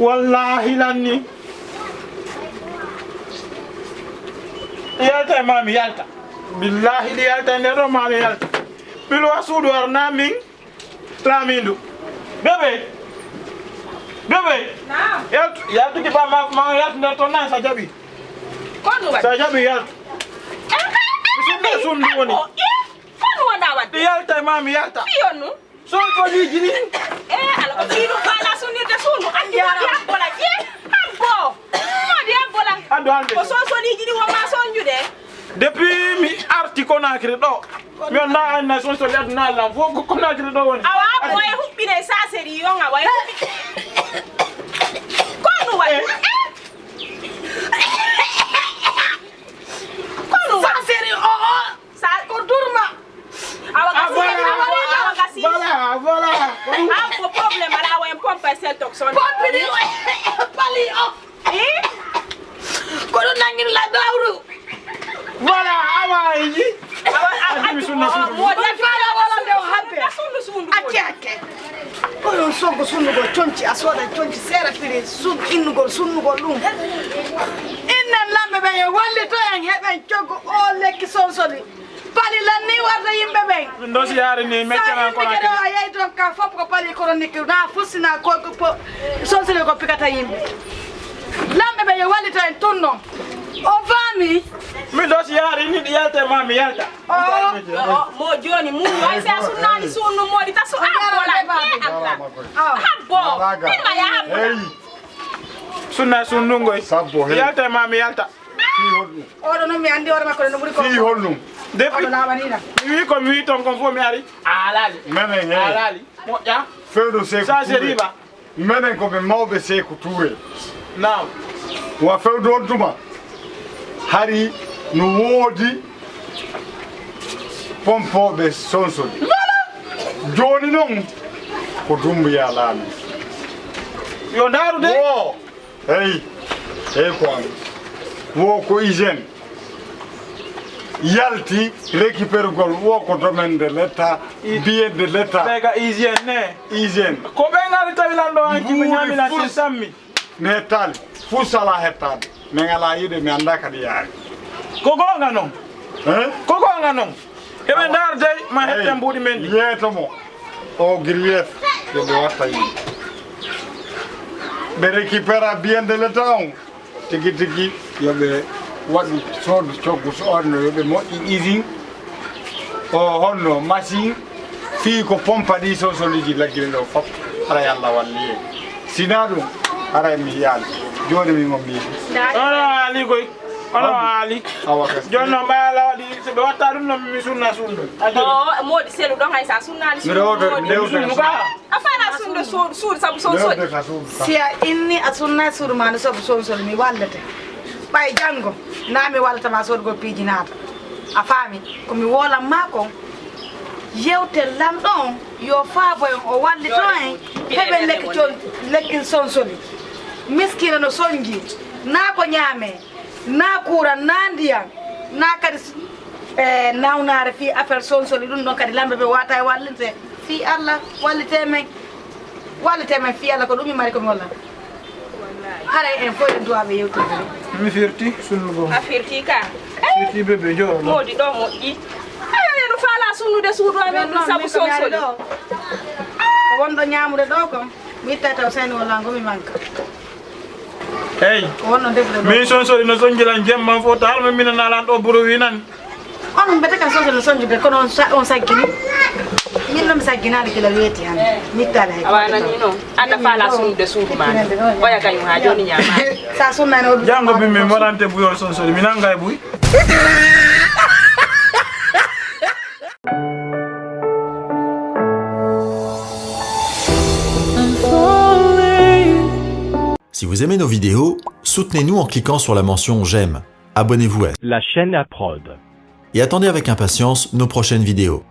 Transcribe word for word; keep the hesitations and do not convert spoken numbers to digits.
Wallahi lanni. Yalta e ma mi yalta. Billahi ɗi yalta e nder ɗo ma mi yalta. Ɓilu a suudu arna min. Laamiiɗo. Bébé. Bébé. Naam. Yaltu, yaltu ki ba ma, ma yaltu nder ton nan sa jaɓi. Ko ɗum waɗi? Sa jaɓi yaltu. Eh, eh, eh, mi sunna eh, sundu eh, woni. Ko, eh, ko ɗum wonaa waɗde? Mi yalta e ma mi yalta. Fii on ɗum? Son ko liiji ni. Eh, ala ko fii ɗum faala sunnirde suudu. Anndi woodi habbola. Eh, habbo. Woodi habbola. Addu hannde. Ko son soliiji ɗi wonma sonjude. Depuis mi arti Conakry ɗo. Mi on na anna son soli aduna lan fof ko Conakry ɗo woni. Awa, awa, waye huɓɓinay saseri yon, awa, waye huɓɓi-, ko ɗum waɗi? Eh. Eh. Ko ɗum waɗi? Saseri o, o. Sa-, ko durma. Awa, ah, gasi, voilà, awa, awa, gasi. Voilà, voilà. Ah, ko problème, ala, awa, en pompe sel tok son. Pompe ni, pali o. Eh? Ko ɗum nangiri la dawru. Voilà, awa, a yiyi. Awa, a, a, addi mi sunna suudu. Moodi, addi mi sunna suudu, sunna suudu, moodi. Acce, acce. Ko ɗum soggo sunnugol conci, a sooda conci seera piri sun-, innugol sunnugol ɗum. Innen lamɓe ɓe yo wallito en heɓen coggo o lekki sonsoli. Pali lan ni warta yimɓe ɓen. Ɗum ɗo si yaari ni, meccanan ko ɗo a yehi toon ka fof ko pali chronique, na fussina ko, ko, ko sonsili ko pikata yimɓe. Lamɓe ɓe yo wallito en tun noon. O faami? Min ɗo si yaari ni ɗi yalta e ma, mi yalta. O, o, mo jooni, mun, ay, si a sunnaani suudu, moodi ta su-, a habbo la, e Allah. Habbo. Min ma ya habbo la. Hey. Sunna suudu ngoy. Sabbo, hey. Yalta e ma, mi yalta. Fii honɗum? Oɗo noon mi anndi hoore makko no ɓuri ko. Fii honɗum? Depuis oɗo laaɓaniina. Mi wii ko mi wii toon kon fof mi ari. A alaali. Menen he. A alaali. Moƴƴa. Fewndo Seeku Sa Tuure. Seriba. Menen ko ɓe mawɓe Seeku Tuure. Naam. Wa fewndo on tuma. Hari no woodi pompooɓe sonsoli. Jooni noon ko Dummbuya laami. Yo ndaaru de. Wo. Hey, hey, ko an. Wo ko hygiène. Yalti récupéré gol, wo ko domaine de l'État, bien de l'État. Ɓe ka hygiène ne. Hygiène. Ko ɓe ngari tawi lan ɗo hanki ɓe ñaami lan si sammi. Mais taali, fuu sala hettaade. Min alaa yiɗe, mi anndaa kadi yaari. Ko goonga noon. Hein? Ko goonga noon. Eɓe ndaar dey ma hetten mbuuɗi men ɗi. Yeeto mo. O grief, yo ɓe watta yimɓe. Ɓe récupéra bien de l'État on. Tigi tigi, yo ɓe waɗu soodu coggu so on, yo ɓe moƴƴi usine. O honno machine, fii ko pompa ɗi sonsoliiji laggiri ɗo fof. Haray Allah walli en. Sinaa ɗum, haray mi yiyaali. Jooni mi on mi yiɗi. Ono haali koy. Ono haali. Awa kay. Jooni noon ɓay Allah waɗi, so ɓe watta ɗum noon mi sunna sunna. Addi. O, moodi selu ɗon hay sa sunnaani. Mi rewta, moodi. Rewta. Sunnu ka. A faala sunde suudu, suudu sabu sonsoli. Rewta ka suudu ka. Si a inni a sunna suudu ma no sabu sonsoli, mi wallete. Ɓay janngo, na mi wallata ma sodgol piiji naata. A faami? Ko mi woolan ma kon. Yewten lanɗo on, yo faabo en, o wallito en, heɓen lekki con-, lekki sonsoli. Miskiina no sonji, na ko ñaame, na kuuran, na ndiyan, na kadi s-, e, nawnaare fii affaire sonsoli, ɗum ɗon kadi lamɓe ɓe wata e wallinte. Fii Allah, wallite men. Wallite men fii Allah, ko ɗum mi mari ko mi walla. Haray en fof en duwaaɓe yewtidde. Mi firti sunnugol. A firti ka. Firti bébé, jooɗo ɗo. Moodi ɗo moƴƴi. Ayo, en faala sunnude suudu amen ɗum sabu sonsoli. Ko wonɗo ñaamude ɗo kon, mi itta taw sani walla ngo mi manka. Eyi. Ko wonno defude ɗo. Min sonsoli no sonjilan jemma fof, taal mo minana lan ɗo buro wi nan. On mbete kan sonso no sonjude, kono on sa-, on saggini. Min noon mi sagginaali gila weeti han. Mi ittaali hay. Awa, gooto nani tan. Noon. Anda faala sunnude suudu ma. Oya kañum haa jooni ñaama. Sa sunnaani o. Janngo bi mi morante buyol sonsoli, mi nanga e buy. Si vous aimez nos vidéos, soutenez-nous en cliquant sur la mention j'aime. Abonnez-vous à la chaîne Aprod. Et attendez avec impatience nos prochaines vidéos.